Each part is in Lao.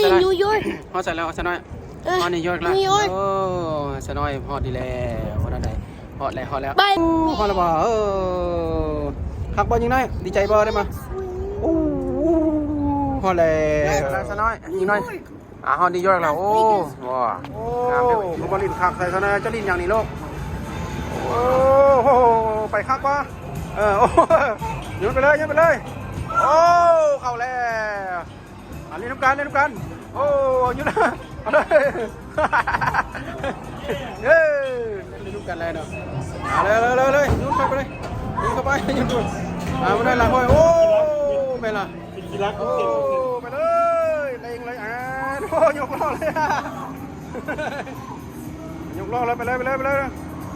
Hey, New York. ຮອດໃສແລ້ວ ສາວນ້ອຍ? ເອີ ຮອດນິວຢອກແລ້ວ. New York. ໂອ້ ສາວນ້ອຍຮອດດີແລ້ວ. ຮອດອັນໃດ? ຮອດແລ້ວ ຮອດແລ້ວ. ໄປ ໂອ້ ຮອດແລ້ວບໍ່? ເອີ ຄັກບໍ່ຍິງນ້ອຍ? ດີໃຈບໍ່ໄດ້ມາ? ໂອ້ ຮອດແລ້ວ ສາວນ້ອຍ ຍິງນ້ອຍ. ອ່າ ຮອດນິວຢອກແລ້ວ. ໂອ້ ວ້າ ໂອ້ ງາມເດ້. ຄືບໍ່ຫຼິ້ນຄັກໃສ່ຊັ້ນນະ. ເຈົ້າຫຼິ້ນຫຍັງນີ້ລູກ? ໂອ້ໂຫ ໄປຄັກວະ. ເອີ ໂອ້ ໂຍນໄປເລີຍ ໂຍນໄປເລີຍ. ໂອ້ ເຂົ້າແລ້ວ. ອ່າ ຫຼິ້ນນຳກັນ ຫຼິ້ນນຳກັນ. ໂອ້ ຢູ່ນະ ເອົາເລີຍ. ເຢ້ ຫຼິ້ນນຳກັນເລີຍເນາະ. ເອົາເລີຍ ເລີຍ ເລີຍ ໂຍນເຂົ້າໄປເລີຍ. ຍິງເຂົ້າໄປ ຍິງເຂົ້າໄປ. ອ່າ ມາໄດ້ລະ. ໂອ້ຍ ໂອ້ ແມ່ນລະ. ໂອ້ ໄປເລີຍ ເລັ່ງເລີຍ. ອ່າ ໂອ້ ຍົກລໍ້ເລີຍ ຍົກລໍ້ເລີຍ. ໄປເລີຍ ໄປເລີຍ ໄປເລີຍ.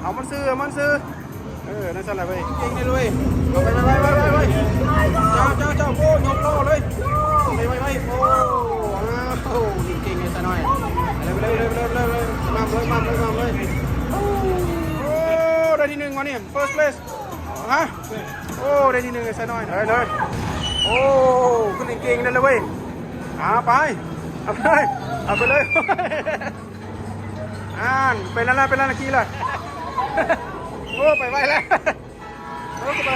ເອົາມັນຊື່ ເອົາມັນຊື່. ເອີ ນັ້ນຊັ້ນລະເວີຍ. ເກັ່ງເດ້ເວີຍ. ເອົາໄປ ໄປ ໄປ. ເຈົ້າ ເຈົ້າ ເຈົ້າ. ໂອ້ ຍົກລໍ້ເລີຍ. ໄປ ໄປ ໄປ. ໂອ້ ອ້າວ ຍິງເກັ່ງເລີຍສາວນ້ອຍ. ໄປເລີຍ ໄປເລີຍ ໄປເລີຍ ໄປເລີຍ. ໝາບເລີຍ ໝາບເລີຍ ໝາບເລີຍ. ໂອ້ ໄດ້ທີໜຶ່ງວະນີ້ first place. ຮະ ໂອ້ ໄດ້ທີໜຶ່ງໃສ່ໜ້ອຍເລີຍ ເລີຍ. ໂອ້ ຂຶ້ນເກັ່ງໆນັ້ນລະເວີຍ. ເອົາໄປ ເອົາໄປ ເອົາໄປເລີຍ. ອ່ານ ເປັນແລ້ວລະ ເປັນແລ້ວລະ ຂີ່ລະ. ໂອ້ ໄປໄວແລ້ວ. ໂອ້ ໄປ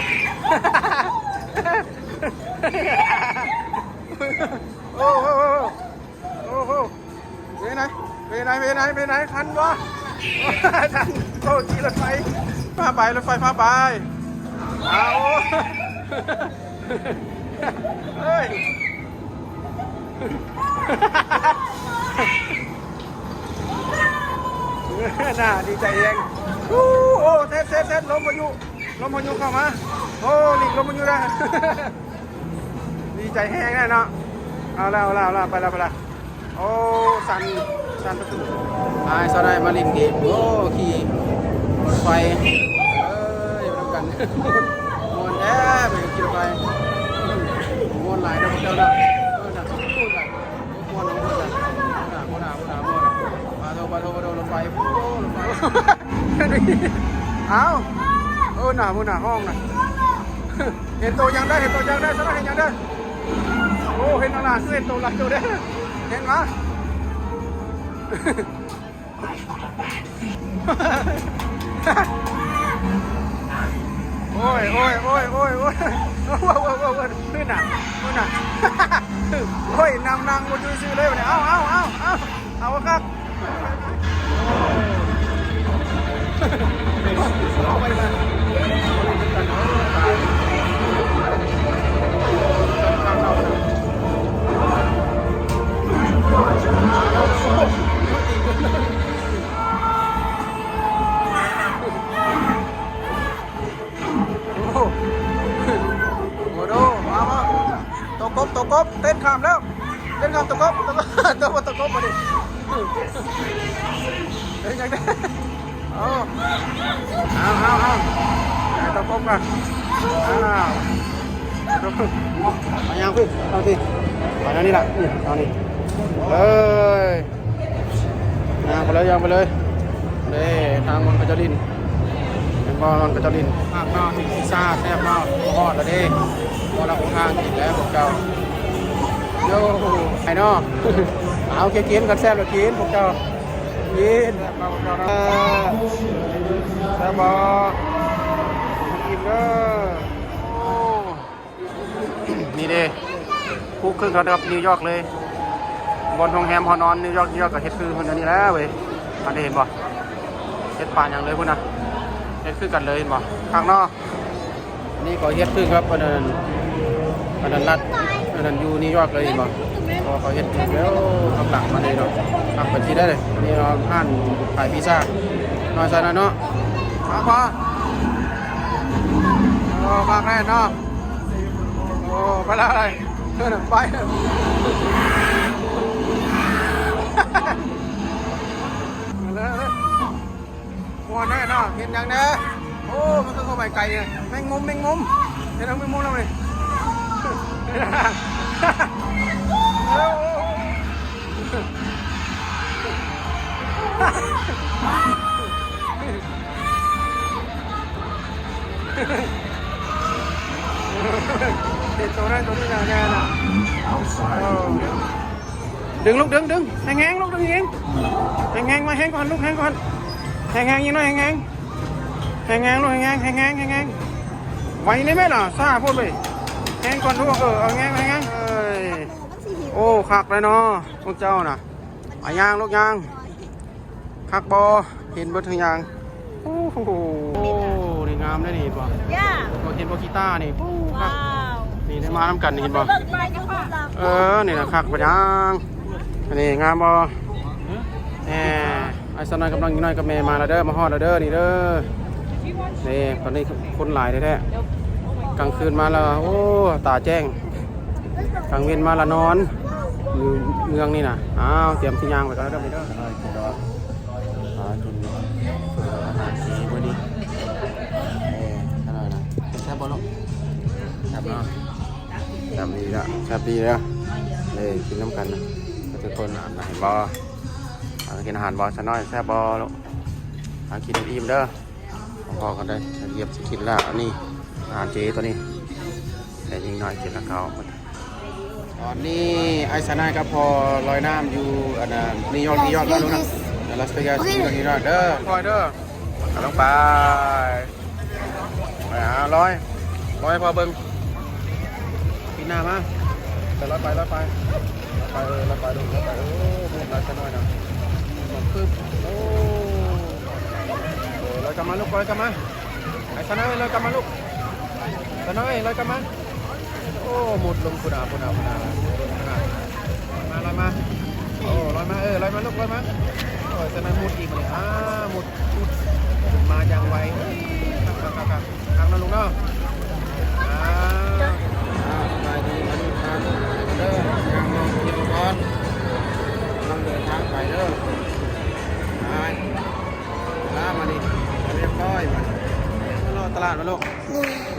ໂອ້ ໂອ້ ໂອ້ ໂອ້ ໂອ້ໂຫ ເປັນໄງ ເປັນໄງ ເປັນໄງ ເປັນໄງ ທັນບໍ່? ທັນ. ໂອ້ ຂີ່ລົດໄຟພາໄປ ລົດໄຟພາໄປ. ອ້າວ ເອີຍ ໜ້າດີໃຈແຮງ. ໂອ້ ເຊັດ ເຊັດ ເຊັດ ລົມພາຍຸ ລົມພາຍຸເຂົ້າມາ. ໂອ້ ຫຼີກລົມພາຍຸໄດ້. ດີໃຈແຮງແນ່ເນາະ. ເອົາລະ ເອົາລະ ເອົາລະ ໄປລະ ໄປລະ. ໂອ້ ສັ່ນ ສັ່ນປະຕູ. ອ້າຍສາວໄດ້ມາຫຼິ້ນເກມ. ໂອ້ ຂີ່ລົດໄຟ ເອີຍ ມານຳກັນ. ມ່ວນແທ້ໄປຂີ່ລົດໄຟ. ມ່ວນຫຼາຍເດີພວກເຈົ້າເດີ. ເອີ ນະ ໂອ້ ນະ ມ່ວນ ມ່ວນ ມ່ວນ ມ່ວນ. ປາໂທ ປາໂທ ປາໂທ ລົດໄຟ ໂອ້ ລົດໄຟ. ອ້າວ ເອີ ໜ້າ ພຸ້ນນະ ຫ້ອງນະ. ເຫັນໂຕຍັງໄດ້ ເຫັນໂຕຍັງໄດ້ ສະນະ ເຫັນຍັງໄດ້. ໂອ້ ເຫັນໜ້າ ຄືເຫັນໂຕຫຼາຍໂຕເດ້. ເຫັນມາ. ໂອ້ຍ ໂອ້ຍ ໂອ້ຍ ໂອ້ຍ ໂອ້ຍ ໂອ້ຍ ໂອ້ຍ ໂອ້ຍ ໂອ້ຍ ພຸ້ນນະ ພຸ້ນນະ. ໂອ້ຍ ນັ່ງ ນັ່ງບໍ່ຢູ່ຊື່ເລີຍບັດນີ້. ເອົາ ເອົາ ເອົາ ເອົາ ເອົາຄັກ. ໂອ້ໂຫ ໂອ້ໂຫ ມາ ມາ ໂຕກົບ ໂຕກົບ ເຕັ້ນຂ້າມແລ້ວ ເຕັ້ນຂ້າມໂຕກົບ ໂຕກົບ ໂຕກົບ ໂຕກົບ ບາດນີ້ ເອີ ຍັງໄດ້ ເອົາ ເອົາ ເອົາ ເອົາ ໃຫ້ໂຕກົບກ່ອນ ອ້າວ ເອົາ ຍ່າງພີ້ ເອົາພີ້ ໄປແນວນີ້ລະ ນີ້ ເອົານີ້ ເອີຍ. ຍ່າງໄປເລີຍ ຍ່າງໄປເລີຍ. ເດ້ ທາງບ່ອນເຂົາເຈົ້າຫຼິ້ນ ເຫັນບໍ່ ບ່ອນເຂົາເຈົ້າຫຼິ້ນ. ຄັກເນາະ ກິນພິຊາແຊບເນາະ. ຮອດແລ້ວເດ້ ບໍ່ລະ ຫົນທາງກິນແລ້ວພວກເຈົ້າ. ໂຢ ໄປເນາະ. ເອົາ ກິນ ກິນ ຄັນແຊບແລ້ວກິນ ພວກເຈົ້າ ກິນ. ແຊບບໍ່? ກິນເດີ. ໂອ້ ນີ້ເດ້ ຄູ່ຄຶ້ງກັນກັບນິວຢອກເລີຍ. ບ່ອນໂຮງແຮມເຮົານອນນິວຢອກ ນິວຢອກກໍເຮັດຄືເພິ່ນອັນນີ້ແຫຼະເວີຍ. ອັນນີ້ເຫັນບໍ່ ເຮັດປານຫຍັງເລີຍພຸ້ນນະ ເຮັດຄືກັນເລີຍ ເຫັນບໍ່ ຄັກເນາະ. ນີ້ກໍເຮັດຄືກັບອັນນັ້ນ ອັນນັ້ນລັດ ອັນນັ້ນຢູ່ນິວຢອກເລີຍ ເຫັນບໍ່. ເພາະວ່າເຂົາເຮັດແລ້ວ ຂ້າງຫຼັງມາເລີຍເນາະ ຄັກປານຊີ້ໄດ້ເລີຍ. ນີ້ເນາະ ຮ້ານຂາຍພິຊາ ນ້ອຍຊະໜ້ອຍເນາະ. ມາພໍ ໂອ້ ຄັກແນ່ເນາະ. ໂອ້ ໄປລະ ໄປ ໄປ ມ່ວນແນ່ເນາະ. ເຫັນຫຍັງແນ່? ໂອ້ ມັນຄືເຂົ້າໄປໄກເລີຍ. ແມງມຸມ ແມງມຸມ ເຫັນແລ້ວ ແມງມຸມແລ້ວນີ້. ໂອ້ ເຫັນໂຕນັ້ນໂຕນີ້ແນ່ໆນະ. ໂອ້ ດຶງລູກ ດຶງ ດຶງ ແຮງໆລູກ ດຶງແຮງ ແຮງໆ ມາ ແຮງກ່ອນລູກ ແຮງກ່ອນ ແຮງໆ ຍິງໜ້ອຍ ແຮງໆ ແຮງໆລູກ ແຮງໆ ແຮງໆ ແຮງໆ ໄວນີ້ແມ່ນລະ ຊ້າໂພດເວີຍ ແຮງກ່ອນລູກ ເອີ ເອົາແຮງໆ ເອີຍ ໂອ້ ຄັກເລີຍເນາະ ພວກເຈົ້ານະ ອາ ຍ່າງລູກ ຍ່າງ ຄັກບໍ່? ເຫັນເບິດທຸກຢ່າງ. ໂອ້ໂຫ ນີ້ງາມເດ້ນີ້ ເຫັນບໍ່? ເຫັນບໍ່? ກີຕານີ້ ໂອ້ ຄັກ. ນີ້ໄດ້ມານຳກັນນີ້ ເຫັນບໍ່? ເອີ ນີ້ນະ ຄັກປານຫຍັງ. ອັນນີ້ງາມບໍ່? ແໝ່ ອ້າຍສາວນ້ອຍກັບນ້ອງຍິງນ້ອຍກັບແມ່ມາແລ້ວເດີ ມາຮອດແລ້ວເດີ ນີ້ເດີ. ນີ້ ຕອນນີ້ຄົນຫຼາຍແທ້ໆ ກາງຄືນມາແລ້ວ ໂອ້ ຕາແຈ້ງ. ກາງເວັນມາລະນອນຢູ່ເມືອງນີ້ນະ. ອ້າວ ຕຽມຊິຍ່າງໄປກ່ອນເດີ ໄປເດີ. ອາ ຈົນອາຫານດີມື້ນີ້ ເອີ ຂະໜາດນະ. ແຊບບໍ່ລູກ? ແຊບເນາະ ແຊບດີລະ ແຊບດີລະ. ເອີ ກິນນຳກັນນະ ທຸກຄົນ. ອາ ເຫັນບໍ່? ອາ ກິນອາຫານບໍ່ ສາວນ້ອຍ? ແຊບບໍ່ລູກ? ອາ ກິນອີ່ມເດີ. ພໍກັນໄດ້ ລະອຽດຊິກິນແລ້ວ. ອັນນີ້ອາຫານເຈຕົວນີ້ ແຕ່ຍິງນ້ອຍກິນແລ້ວເຂົ້າ. ຕອນນີ້ອ້າຍສານາຍກັບພໍ່ລອຍນ້ຳຢູ່ ອັນນ່າ ນິວຢອກ ນິວຢອກ ລາສເວກັສ ນິວຢອກ ນິວຢອກເດີ. ຄ່ອຍເດີ ກຳລັງໄປ ໄປຫາລອຍ ລອຍໃຫ້ພໍ່ເບິ່ງ. ປີນໜ້າມາ ໄປ ລອຍໄປ ລອຍໄປ ລອຍໄປ ເອີ ລອຍໄປ ລອຍໄປ. ໂອ້ ໝູນຫຼາຍຊະໜ້ອຍນະ ປຶບ ໂອ້ ເອີ ລອຍກັບມາລູກ ລອຍກັບມາ. ໄອ້ສາວນ້ອຍ ລອຍກັບມາລູກ ສາວນ້ອຍ ລອຍກັບມາ. ໂອ້ ມຸດລົງພຸ້ນນະ ພຸ້ນນະ ພຸ້ນນະ ມາ ລອຍມາ ໂອ້ ລອຍມາ ເອີ ລອຍມາລູກ ລອຍມາ. ໂອ້ຍ ສາວນ້ອຍມຸດອີກບາດນີ້ ອາ ມຸດ ມຸດ ມາຢ່າງໄວ. ຄັກ ຄັກ ຄັກ ຄັກ ຄັກເນາະລູກເນາະ. ອາ ສະບາຍດີ ມາດູທາງເດີ ຍ່າງມາກິນກ່ອນ ກຳລັງເດີນທາງໄປເດີ. ໄປ ລາມານີ້ ຮຽບຮ້ອຍມານີ້ ເລາະຕະຫຼາດມາລູກ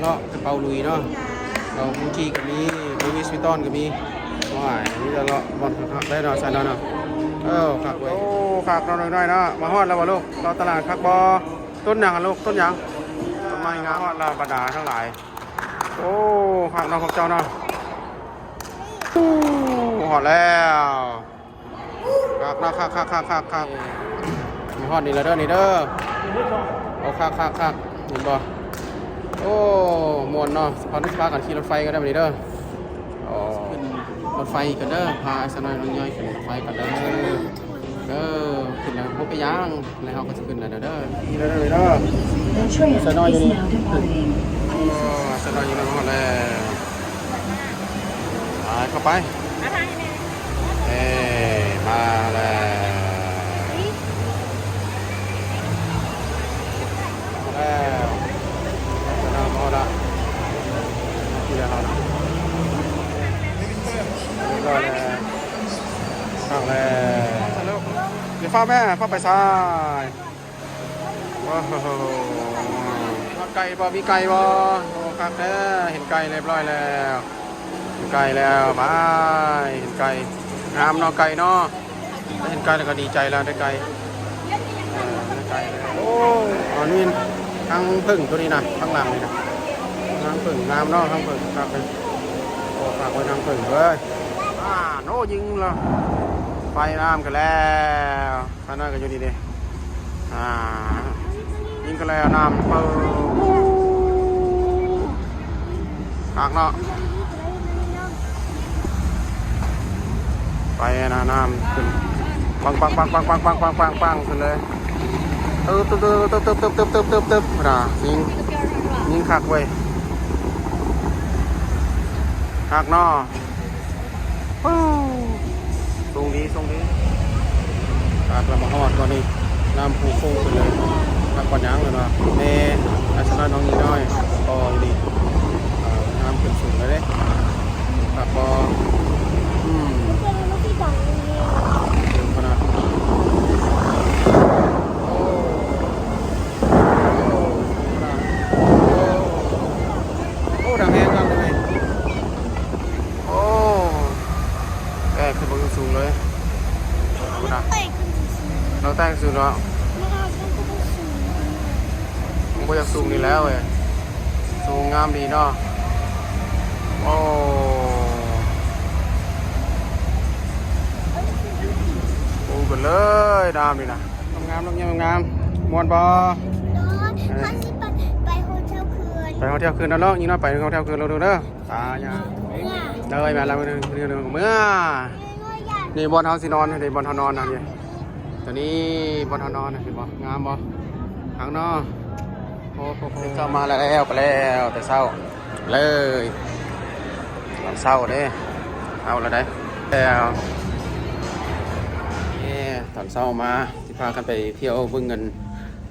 ເລາະກະເປົາລຸຍເນາະ ເອົາກຸງກີກະມີ Louis Vuitton ກະມີ. ໂອ້ຍ ມີແຕ່ເລາະບ່ອນຄັກໆ ໄດ້ເນາະ ຊັ້ນເນາະ. ເອີ ຄັກເວີຍ ໂອ້ ຄັກເນາະ ນ້ອຍໆເນາະ. ມາຮອດແລ້ວບໍ່ລູກ? ເລາະຕະຫຼາດຄັກບໍ່? ຕົ້ນຫຍັງຫັ້ນລູກ? ຕົ້ນຫຍັງ? ຕົ້ນໄມ້ງາມ. ຮອດແລ້ວບັນດາທັງຫຼາຍ. ໂອ້ ຄັກເນາະພວກເຈົ້າເນາະ. ໂອ້ ຮອດແລ້ວ. ຄັກເນາະ ຄັກໆໆໆໆ. ຮອດນີ້ແລ້ວເດີ ນີ້ເດີ. ໂອ້ ຄັກໆໆ ເຫັນບໍ່? ໂອ້ ມ່ວນເນາະ ພາ ພາກັນຂີ່ລົດໄຟກັນໄດ້ບັດນີ້ເດີ. ໂອ້ ຂຶ້ນລົດໄຟກັນເດີ ພາສາວນ້ອຍນ້ອງຍ້ອຍຂຶ້ນລົດໄຟກັນເດີ. ເດີ ຂຶ້ນແລ້ວບໍ່ເປັນຫຍັງ ແລ້ວເຮົາກໍຊິຂຶ້ນແລ້ວເດີ ນີ້ເດີ. ສາວນ້ອຍຢູ່ນີ້ ສາວນ້ອຍຢູ່ນີ້ ຮອດແລ້ວ. ໄປ ເຂົ້າໄປ ເອີ ມາແລ້ວ ມາແລ້ວ ສະໜາມເຮົາລະ ທີ່ເຮົາລະ ຮຽບຮ້ອຍແລ້ວ ຄັກແລ້ວ. ຢ່າຟ້າວແມ່ ຟ້າວໄປຊ້າຍ. ໂອ້ໂຫ ຮອດໄກ່ບໍ່? ມີໄກ່ບໍ່? ໂອ້ ຄັກແທ້ ເຫັນໄກ່ຮຽບຮ້ອຍແລ້ວ ເຫັນໄກ່ແລ້ວ ບາຍ ເຫັນໄກ່ ງາມເນາະ ໄກ່ເນາະ. ໄດ້ເຫັນໄກ່ແລ້ວກໍດີໃຈແລ້ວ ໄດ້ໄກ່ ເອີ ໄດ້ໄກ່ແລ້ວ. ໂອ້ ອັນນີ້ຮັງເຜິ້ງຕົວນີ້ນະ ຂ້າງຫຼັງນີ້ນະ ຮັງເຜິ້ງ ງາມເນາະ ຮັງເຜິ້ງ ຄັກເລີຍ. ໂອ້ ຝາກໄວ້ຮັງເຜິ້ງເວີຍ. ອ່າ ໂອ້ ຍິງລະ ໄຟນ້ຳກັນແລ້ວ. ຂ້ານ້ອຍກໍຢູ່ນີ້ເດ້ ອ່າ ຍິງກັນແລ້ວ ນ້ຳເປີ ຄັກເນາະ. ໄປນະ ນ້ຳຂຶ້ນ ປັງໆໆໆໆ ຂຶ້ນເລີຍ ຕຶບໆໆໆ ພຸ້ນນະ ຍິງ ຍິງຄັກເວີຍ ຄັກເນາະ. ໂອ້ ຊົງດີ ຊົງດີ ອາດລະມາຮອດຕອນນີ້ ນ້ຳພຸຟົ້ງຂຶ້ນເລີຍ ຄັກປານຫຍັງເລີຍວ່າ ແມ່ ອາສະນະນ້ອງຍິງນ້ອຍ ກໍດີ ເອີ ນ້ຳຂຶ້ນສູງແລ້ວເດ້ ຄັກບໍ່? ອືມ ເປັນຂະໜາດ ໂອ້ ໂອ້ ໂອ້ ໜັກແຮງຄັກເລີຍ. ໂອ້ ແຕກຂຶ້ນເບິ່ງສູງເລີຍ ພຸ້ນນະ ເຮົາແຕກຂຶ້ນສູງເນາະ ມັນບໍ່ຢາກສູງນີ້ແລ້ວເວີຍ ສູງງາມດີເນາະ. ໂອ້ ເບິ່ງເລີຍ ນ້ຳນີ້ນະ ງາມໆ ນ້ຳງາມໆ ມ່ວນບໍ່? ໂດຍ ເອີ ເຮົາຊິໄປ ໄປໂຮເທວຄືນ ໄປໂຮເທວຄືນເນາະ ຍິງນ້ອຍໄປໂຮເທວຄືນ ເດີ ຕາຍາ ເອີ ເດີ ແມ່ນແລ້ວ ເມືອ ນີ້ບ່ອນເຮົາຊິນອນ ນີ້ບ່ອນເຮົານອນນະ ນີ້ ຕົວນີ້ບ່ອນເຮົານອນນະ ເຫັນບໍ່? ງາມບໍ່? ຄັກເນາະ ໂອ້ໂຫ ເຊົ້າມາແລ້ວ ໄປແລ້ວ ແຕ່ເຊົ້າເລີຍ ຕອນເຊົ້າເດ້ ເອົາລະໄດ ແລ້ວ ເອີ ຕອນເຊົ້າມາ ຊິພາກັນໄປທ່ຽວເບິ່ງກັນ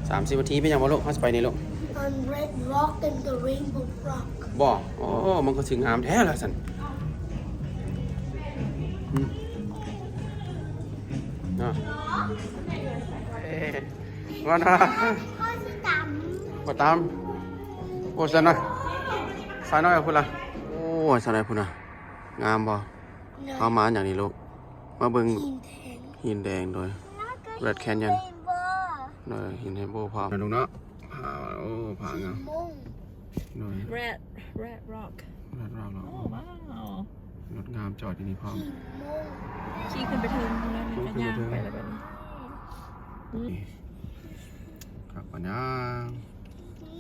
ສາມສິບນາທີ ແມ່ນຫຍັງບໍ່ລູກ? ເຮົາຊິໄປນີ້ລູກ Red Rock and the Rainbow Rock ບໍ່? ໂອ້ ມັນກໍຊິງາມແທ້ລະຊັ້ນ ອືມ ເນາະ ເອີ ວ່ານະ ບໍ່ຕາມ ໂອ້ ສາວນ້ອຍ ສາວນ້ອຍພຸ້ນລະ ໂອ້ ສາວນ້ອຍພຸ້ນນະ ງາມບໍ່? ເຮົາມາຫຍັງນີ້ລູກ? ມາເບິ່ງ ຫີນແດງ ໂດຍ Red Canyon ໂດຍ ຫີນ Rainbow ພ້ອມນະລູກເນາະ ອ່າ ໂອ້ ຜາງາມ ໂດຍ Red Red Rock Red Rock ເນາະ ໂອ້ ວ້າວ ລົດງາມຈອດຢູ່ນີ້ພ້ອມ ຂີ່ຂຶ້ນໄປເທິງພຸ້ນແລ້ວ ຍ່າງໄປແລ້ວບັດນີ້ ຄັກປານຫຍັງ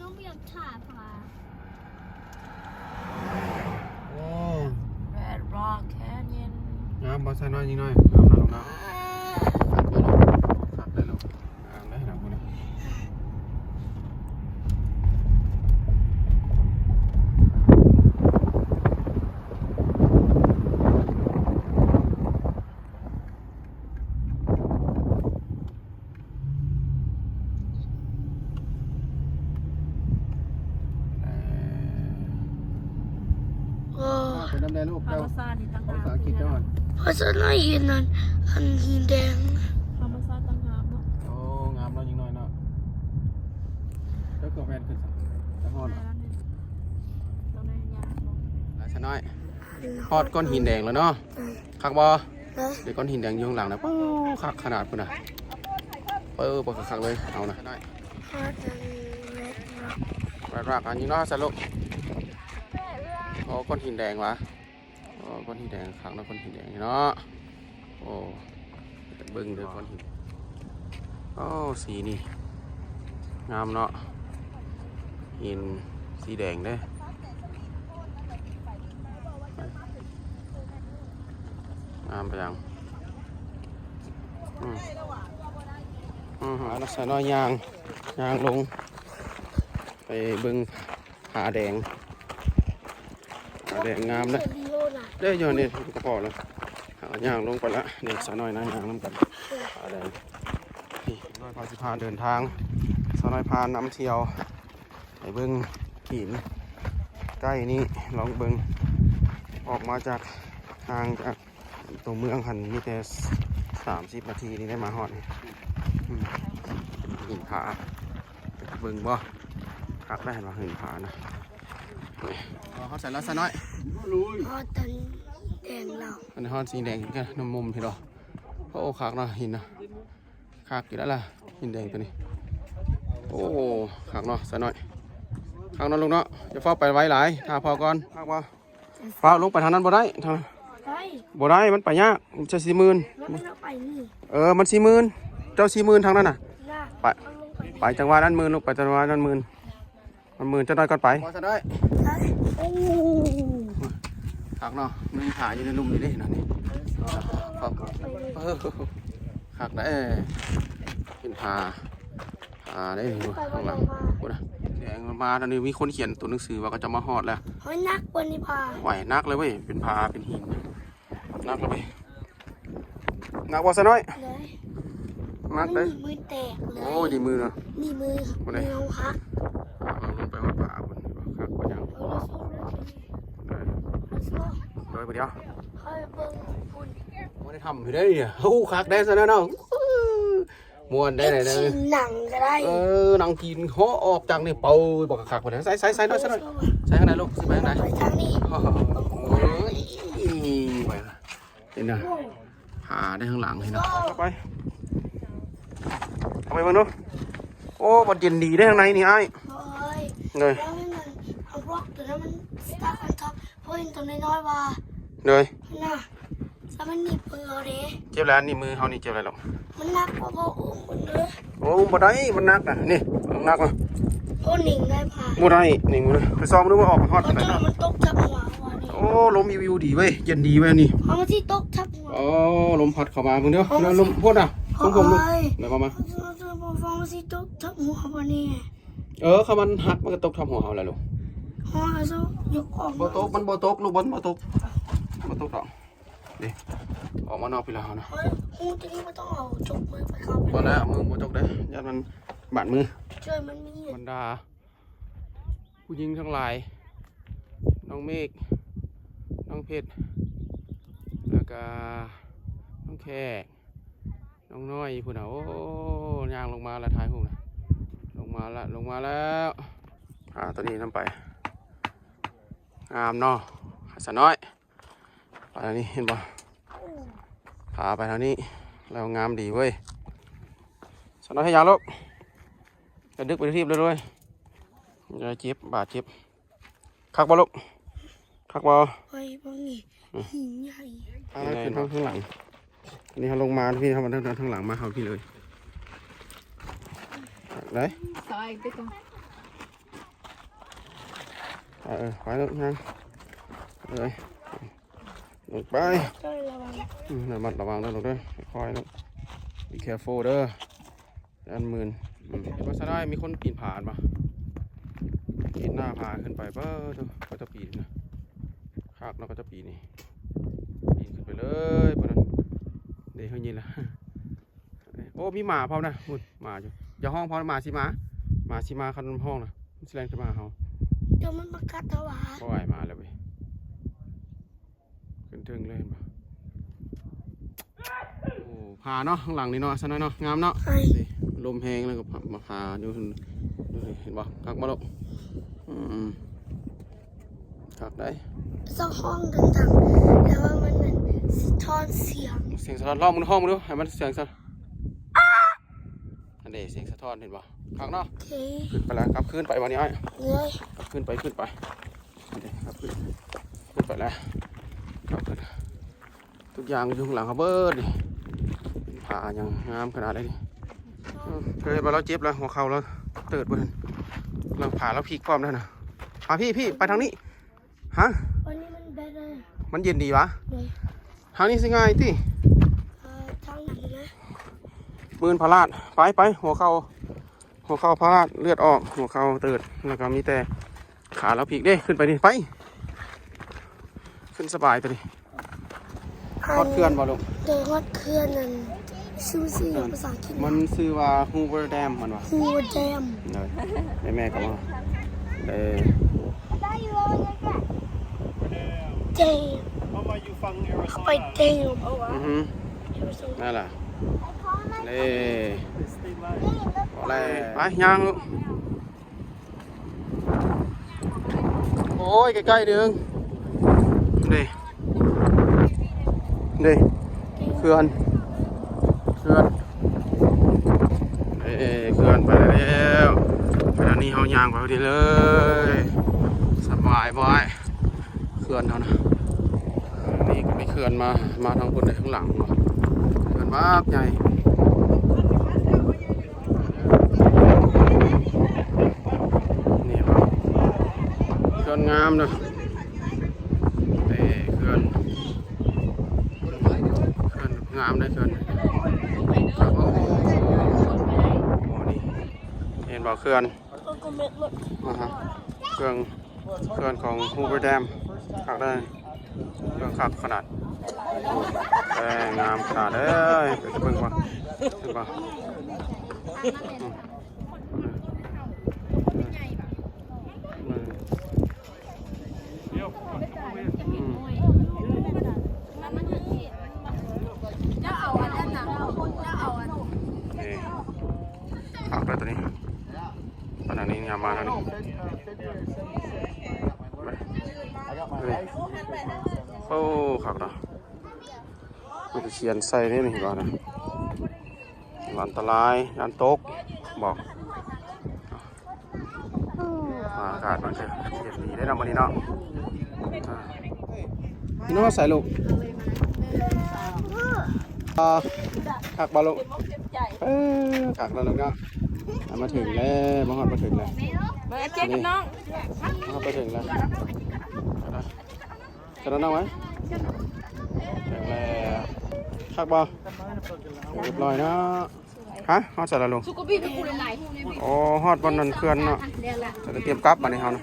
ນ້ອງບໍ່ຢາກຖ່າຍພາ ໂອ້ Red Rock Canyon ງາມບໍ່? ສາວນ້ອຍຍິງນ້ອຍ ງາມນະລູກເນາະ ຄັກເດີລູກ ຄັກເດີລູກ ງາມເດ້ນະ ເອີ ເປັນນຳໃດລູກ ທຳມະຊາດນີ້ຕ່າງຫາກ ພາສາອັງກິດເຈົ້າ ພາສາໄທເຫັນອັນ ອັນຫີນແດງ ທຳມະຊາດຕ່າງຫາກເນາະ ໂອ້ ງາມເນາະ ຍິງນ້ອຍເນາະ ເຈົ້າກໍແວ່ນຂຶ້ນຊະ ຈະຮອດ ໄປແລ້ວນີ້ ຕ້ອງໄດ້ຍ່າງລົງ ໄປຊະນ້ອຍ ຮອດກ້ອນຫີນແດງແລ້ວເນາະ ຄັກບໍ່? ເອີ ເດ້ ກ້ອນຫີນແດງຢູ່ຂ້າງຫຼັງນະ ໂອ້ ຄັກຂະໜາດພຸ້ນນະ ເປີ ບໍ່ຄັກໆເລີຍ ເອົານະ ຮອດອັນ Red Rock Red Rock ອັນນີ້ເນາະ ສະລຸ ໂອ້ ກ້ອນຫີນແດງຫວາ ໂອ້ ກ້ອນຫີນແດງ ຄັກເນາະ ກ້ອນຫີນແດງນີ້ເນາະ ໂອ້ ເບິ່ງເດີ ກ້ອນຫີນ ໂອ້ ສີນີ້ງາມເນາະ ຫີນສີແດງເດ້ ງາມປານຫຍັງ ອືມ ອືມ ເອົານະ ສາວນ້ອຍຍ່າງ ຍ່າງລົງ ໄປເບິ່ງ ຜາແດງ ຜາແດງງາມເດ້ ເດ້ ຢູ່ນີ້ກໍພໍແລ້ວ ຫາຍ່າງລົງໄປລະ ນີ້ສາວນ້ອຍນະ ຍ່າງນຳກັນ ຜາແດງ ນີ້ນ້ອຍພາ ຊິພາເດີນທາງ ສາວນ້ອຍພານຳທ່ຽວ ໄປເບິ່ງຫີນໃກ້ນີ້ ລອງເບິ່ງ ອອກມາຈາກ ຫ່າງຈາກ ຕົວເມືອງຫັ້ນມີແຕ່ສາມສິບນາທີນີ້ໄດ້ມາຮອດນີ້ ອືມ ຫີນຜາ ເບິ່ງບໍ່ ຄັກໄດ໋ ເຫັນວ່າຫີນຜານະ ຮອດໃສແລ້ວສາວນ້ອຍ ຮອດຕົ້ນແດງແລ້ວ ອັນນີ້ຮອດສີແດງຄືກັນ ນ້ຳມຸມພີ້ດອກ ໂອ້ ຄັກເນາະ ຫີນນະ ຄັກຢູ່ແລ້ວລະ ຫີນແດງຕົວນີ້ ໂອ້ ຄັກເນາະ ສາວນ້ອຍ ຄັກເນາະລູກເນາະ ຢ່າຟ້າວໄປໄວຫຼາຍ ຖ້າພໍກ່ອນ ຄັກບໍ່? ຟ້າວລົງໄປທາງນັ້ນບໍ່ໄດ້ ທາງ ໄດ້ ບໍ່ໄດ້ ມັນໄປຍາກ ມັນຈະສີ່ໝື່ນ ແລ້ວມັນເອົາໄປນີ້ ເອີ ມັນສີ່ໝື່ນ ເຈົ້າສີ່ໝື່ນທາງນັ້ນນະ ໄປ ເອົາລົງໄປ ໄປຈັງຫວະນັ້ນໝື່ນລູກ ໄປຈັງຫວະນັ້ນໝື່ນ ມັນໝື່ນ ຈັກໜ້ອຍກ່ອນໄປ ໄດ້ ໂອ້ ຄັກເນາະ ມີຜາຢູ່ໃນລຸ່ມນີ້ເດ້ ນັ້ນນີ້ ເອີ ຄັກເດ້ ເຫັນຜາ ຜາໄດ້ນີ້ ຂ້າງຫຼັງພຸ້ນນະ ແດງມາ ຕອນນີ້ມີຄົນຂຽນຕົວໜັງສືວ່າເຂົາຈະມາຮອດແລ້ວ ເຮີ້ຍ ໜັກກວ່ານີ້ພາ ໂອ້ຍ ໜັກເລີຍເວີຍ ເປັນຜາເປັນຫີນ ໜັກເລີຍເວີຍ ໜັກບໍ່ສາວນ້ອຍ? ໂດຍ ໜັກເດ້ ມືແຕກເລີຍ ໂອ້ຍ ນີ້ມືນະ ນີ້ມື ພຸ້ນເດ້ ມືເຮົາຫັກ ເອົາລົງໄປຮອດຜາພຸ້ນ ຄັກປານຫຍັງ ເອີ ໂດຍ ໂດຍ ເບິ່ງພຸ້ນ ບໍ່ໄດ້ທຳຢູ່ເດ້ນີ້ ໂອ້ ຄັກເດ້ຊັ້ນເນາະ ມ່ວນໄດ້ ໄດ້ ໄດ້ ກິນໜັງກໍໄດ້ ເອີ ໜັງກິນເຫາະອອກຈາກນີ້ ເປົາ ບັກຄັກ ໃສ່ ໃສ່ ໃສ່ໜ້ອຍ ໃສ່ໜ້ອຍ ໃສ່ທາງໃດລູກ ຊິໄປທາງໃດ ໄປທາງນີ້ ໂອ້ຍ ໄປລະ ເຫັນນະ ຫາໄດ້ທາງຫຼັງເຫັນນະ ເຂົ້າໄປ ເຂົ້າໄປເບິ່ງດູ ໂອ້ ບັດເຢັນດີເດ້ທາງໃນນີ້ອ້າຍ ໂດຍ ໂດຍ ແລ້ວມັນ ອັນບລັອກຕົວນັ້ນມັນສະຕາກອັນທັອບ ເພາະເຫັນຕົວນ້ອຍໆວ່າ ໂດຍ ນະ ແລ້ວມັນໜີບມືເຮົາເດ້. ເຈັບແລ້ວ ໜີບມືເຮົານີ້ເຈັບແລ້ວລູກ. ມັນໜັກກວ່າພໍ່ອຸ້ມພຸ້ນເດີ. ໂອ້ ອຸ້ມບໍ່ໄດ້ ມັນໜັກນະ. ນີ້ ໜັກນະ. ໂອ້ ໜິງໄດ້ພາ. ບໍ່ໄດ້ ໜິງບໍ່ໄດ້. ໄປສ່ອງດູວ່າອອກໄປຮອດປານໃດເນາະ. ມັນຕົກທັບຫົວເຮົານີ້. ໂອ້ ລົມວິວໆ ດີເວີຍ ເຢັນດີເວີຍນີ້. ເຮົາມັນຊິຕົກທັບຫົວ. ໂອ້ ລົມພັດເຂົ້າມາເບິ່ງເດີ. ລົມ ລົມພຸ້ນນະ. ເຮົາ ຜົມ ເບິ່ງດູ ເອົາມາ ມັນຊິຕົກທັບຫົວເຮົານີ້. ເອີ ຄັນມັນຫັກ ມັນກໍຕົກທັບຫົວເຮົາແຫຼະລູກ. ເຮົາເອົາໂຊຍົກອອກ. ບໍ່ຕົກ ມັນບໍ່ຕົກລູກ ມັນບໍ່ຕົກ ບໍ່ຕົກດອກ. ນີ້ ອອກມານອກພີ້ລະເຮົານະ. ເຮີ້ຍ ຮູ້ຕົວນີ້ບໍ່ຕ້ອງເອົາຈົກມືໄປເຂົ້າ. ບໍ່ແລ້ວ ມືບໍ່ຈົກເດ້ ຢ້ານມັນບາດມື. ເຈີມັນມີ ບັນດາຜູ້ຍິງທັງຫຼາຍ ນ້ອງເມກ ນ້ອງເພັດ ແລ້ວກະນ້ອງແຂກ ນ້ອງນ້ອຍຢູ່ພຸ້ນນະ. ໂອ້ ຍ່າງລົງມາລະ ຖ່າຍຮູບນະ. ລົງມາລະ ລົງມາແລ້ວ. ອ່າ ຕົວນີ້ນຳໄປ ງາມເນາະ ສາວນ້ອຍ. ໄປທາງນີ້ເຫັນບໍ່ ພາໄປທາງນີ້ແລ້ວງາມດີເວີຍ. ສາວນ້ອຍເຮັດຫຍັງລູກ ກະດຶກໄປທີ່ທີບເລີຍເວີຍ. ຢ່າເຈັບ ບາດເຈັບ. ຄັກບໍ່ລູກ ຄັກບໍ່? ຂ້ອຍເບິ່ງນີ້ ອືມ ຫີນໃຫຍ່. ອັນນັ້ນຂຶ້ນທາງ ທາງຫຼັງ. ອັນນີ້ເຮົາລົງມາພີ້ ເຮົາມາທາງ ທາງຫຼັງມາເຮົາພີ້ເລີຍ. ໄດ້ ເອີ ໄປລູກ ຍ່າງເອີຍ ລົງໄປ. ຕ້ອງລະວັງ ອືມ ລະມັດລະວັງເດີລູກເດີ ຄ່ອຍໆລູກ be careful ເດີ. ອັນໝື່ນ ອືມ ເຫັນບໍ່ຊະນ້ອຍ ມີຄົນປີນຜາບໍ່? ປີນໜ້າຜາຂຶ້ນໄປ. ເບີໂທ້ ເຂົາເຈົ້າປີນນະ ຄັກເນາະ ເຂົາເຈົ້າປີນນີ້ ປີນຂຶ້ນໄປເລີຍພຸ້ນນະ. ເດ້ ເຮົາຍິນລະ. ໂອ້ ມີໝາພ້ອມນະ ພຸ້ນ ໝາຢູ່. ຢ່າຮ້ອງ ເພາະໝາຊິມາ ໝາຊິມາ ຄັນຮ້ອງນະ ມັນຊິແລ່ນຂຶ້ນມາຫາເຮົາ. ດຽວມັນມາກັດເຮົາຫວາ? ບໍ່ໄຫວ ມາແລ້ວເວີຍ. ຂຶ້ນເທິງເລີຍເຫັນບໍ່? ໂອ້ ຜາເນາະ ຂ້າງຫຼັງນີ້ເນາະ ຊັ້ນເນາະ ງາມເນາະ. ນີ້ ລົມແຮງແລ້ວກໍມາຜາຢູ່ ເຫັນບໍ່? ຄັກບໍ່ລູກ? ອືມ ຄັກໄດ໋. ສະທ້ອນດັງໆ ແຕ່ວ່າມັນນັ້ນສະທ້ອນສຽງ ສຽງສະທ້ອນ. ຮ້ອງເບິ່ງ ຮ້ອງເບິ່ງດູ ໃຫ້ມັນສຽງສະ ອັນເດ ສຽງສະທ້ອນ ເຫັນບໍ່? ຄັກເນາະ. ໂອເຄ ຂຶ້ນໄປແລ້ວ ກັບຄືນໄປບາດນີ້ອ້າຍ. ເອີຍ ຂຶ້ນໄປ ຂຶ້ນໄປ ອັນເດ ກັບຄືນ ຂຶ້ນໄປແລ້ວ ກັບຄືນ. ທຸກຢ່າງຢູ່ຂ້າງຫຼັງເຮົາເບິດນີ້ ເປັນຜາຫຍັງງາມຂະໜາດໃດນີ້. ເອີ ເຄີຍວ່າລາວເຈັບແລ້ວ ຫົວເຂົ່າລາວເຕີດເບິດ ແລ້ວຜາລາວພິກພ້ອມແລ້ວນະ. ອ່າ ພີ້ ພີ້ ໄປທາງນີ້. ຮະ? ອັນນີ້ມັນແບດເລີຍ ມັນເຢັນດີຫວາ? ໂດຍ ທາງນີ້ຊິງ່າຍຕິ? ເອີ ທາງນັ້ນນະ ມື່ນພະລາດ. ໄປ ໄປ ຫົວເຂົ່າ ຫົວເຂົ່າພະລາດ ເລືອດອອກ ຫົວເຂົ່າເຕີດ ແລ້ວກໍມີແຕ່ຂາລາວພິກເດ້. ຂຶ້ນໄປນີ້ ໄປ ຂຶ້ນສະບາຍຕົວນີ້. ຮອດເຂື່ອນບໍ່ລູກ? ໂດຍ ຮອດເຂື່ອນນັ້ນ ຊື່ ຊື່ຫຍັງພາສາອັງກິດ? ມັນຊື່ວ່າ Hoover Dam ແມ່ນບໍ່? Hoover Dam ໂດຍ ແມ່ໆກໍມາ ເອີ Dam ເຂົ້າໄປ Dam ອືຮຶ ນັ້ນລະ ເດ້ ໄປ ຍ່າງລູກ. ໂອ້ຍ ໃກ້ໆ ເດີ ເດ້ ເດ້ ເຂື່ອນ ເຂື່ອນ ເອີ ເຂື່ອນໄປແລ້ວ. ຂະນະນີ້ເຮົາຍ່າງໄປພໍດີເລີຍ ສະບາຍບໍ່ອ້າຍ? ເຂື່ອນເຮົານະ ນີ້ກໍມີເຂື່ອນມາ ມາທາງພຸ້ນເດ້ ທາງຫຼັງເນາະ ເຂື່ອນບັກໃຫຍ່. ນີ້ບໍ່ ເຂື່ອນງາມເນາະ ເອີ ເຂື່ອນ ເຂື່ອນງາມເດ້ ເຂື່ອນ. ໂອ້ ນີ້ເຫັນບໍ່ ເຂື່ອນ ອ່າຮະ ເຂື່ອນ ເຂື່ອນຂອງ Hoover Dam ຄັກເດີ ເຂື່ອນຄັກຂະໜາດ ແຕ່ງາມຂະໜາດເລີຍ. ໄປເບິ່ງກ່ອນ ເຫັນບໍ່? ອືມ ອືມ ອືມ ນີ້ ຄັກເລີຍຕົວນີ້. ປານນີ້ງາມມາກເນາະ ນີ້ ໂອ້ ຄັກເນາະ ມັນຈະຂຽນໃສ່ນີ້ ເຫັນບໍ່ນະ ອັນຕະລາຍ ຢ້ານຕົກ ບອກ ອາກາດມັນຈະເຢັນດີເດ້ເນາະ ມື້ນີ້ເນາະ. ອ່າ ພີ່ນ້ອງໃສລູກ? ອ່າ ຄັກບໍ່ລູກ? ເອີ ຄັກແລ້ວລູກເນາະ. ອ່າ ມາເຖິງແລ້ວ ມາຮອດມາເຖິງແລ້ວ. ມາເຈັກກັບນ້ອງ ມາຮອດມາເຖິງແລ້ວ. ເອົາລະ ເຊີນນ້ອງມາ. ເຖິງແລ້ວ ຄັກບໍ່? ຮຽບຮ້ອຍເນາະ. ຮະ ຮອດໃສລະລູກ? ໂອ້ ຮອດບ່ອນນັ້ນເຂື່ອນເນາະ. ຈະໄດ້ຕຽມກັບບາດນີ້ເຮົານະ.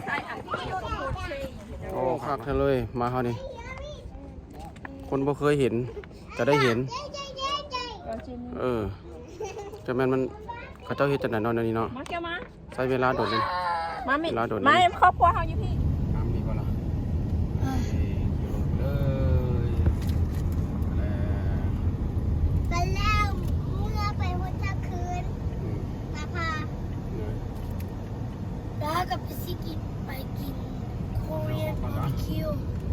ໂອ້ ຄັກແທ້ເລີຍ ມາເຮົານີ້ ຄົນບໍ່ເຄີຍເຫັນຈະໄດ້ເຫັນ. ເອີ ຈະແມ່ນມັນ ເຂົາເຈົ້າເຮັດຈັ່ງໃດເນາະ ແນວນີ້ເນາະ. ມາແກ້ວມາ ໃຊ້ເວລາດົນເດ ມາມິ ເວລາດົນ ມາເຮັດຄອບຄົວເຮົາຢູ່ພີ້. ນ້ຳດີບໍ່ລະ? ເອີ ເອີ ເອີ ໄປແລ້ວ ເມື່ອໄປຫົນທາງຄືນ ອືມ ຕາພາ ເອີ ແລ້ວກໍໄປຊິກິນ ໄປກິນ Korean barbecue